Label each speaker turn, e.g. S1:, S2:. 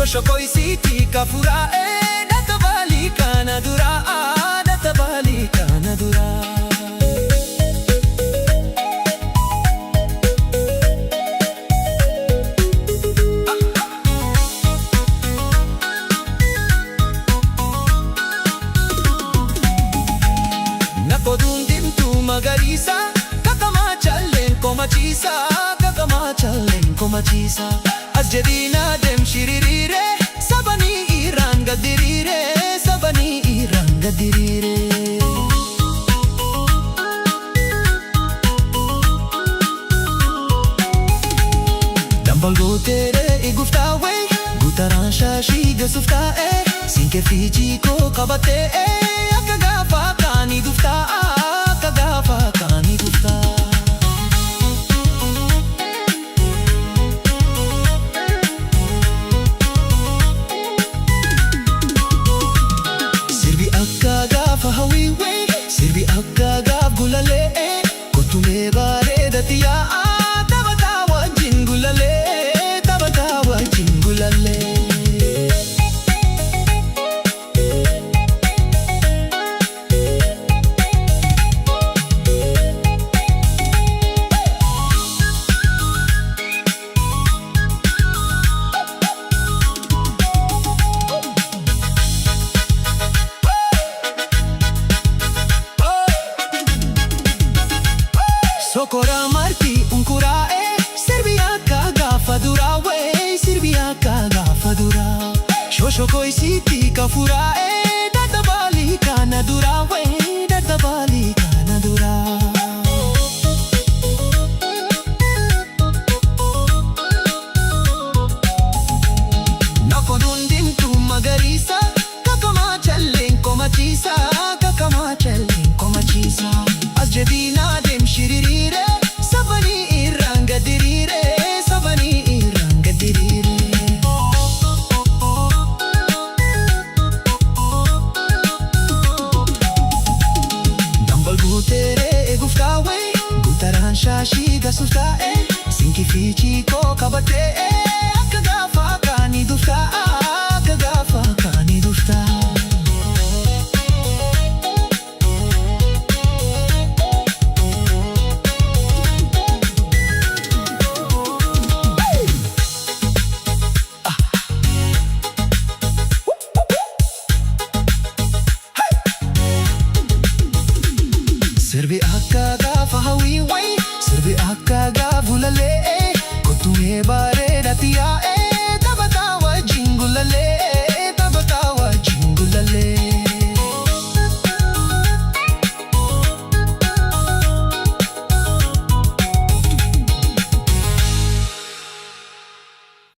S1: Shoshokoo isiitii kafuraa'ee databaalii kana duraa, databaalii kana duraa. Nakoduun dimtuu magariisa, kakamaa calleen komachiisa, kakamaa calleen komachiisa. As jedhiina deem shiririire, sabanii irraan gaddiriire, sabanii irraan gaddiriire. Dambal gooteeree iguftaawee, guutaraan shaashii gasuuftaa'ee, siinqee fiijii koo qabatee, akka gaafa kaanii dhuftaa, akka gaafa kaanii dhuftaa. Sirbi akka gaafa hawwiiwee, sirbi akka gaaf gulalee, kottumee bareedatti yaa'a, taphataa wajjin gulalee, taphataa wajjin gulalee. Sokora marti unkuraa'e, sirbi akka gaafa duraawee, sirbi akka gaafa duraa. Shoshokoo isiitii kafuraa'e, dadhabaalii kana duraawee, dadhabaalii kana duraa. Nakoduun dimtuu magariisa, kakamaa calleen komachiisa, kakamaa calleen komachiisa. As jedhiinaa deem shiririire, sabanii irraan gaddiriire, sabanii irraan gaddiriire. Dambal guuteeree eeguuf kaawwee, guutaraan shaashii gasuuf taa'e, siinqii fiichii koo qabatee, akka gaafa kaanii dhuftaa, akka gaafa kaanii dhuftaa. Sirbi akka gaafa hawwiiwwee, sirbi akka gaaf gulalee, kottumee bareedatti.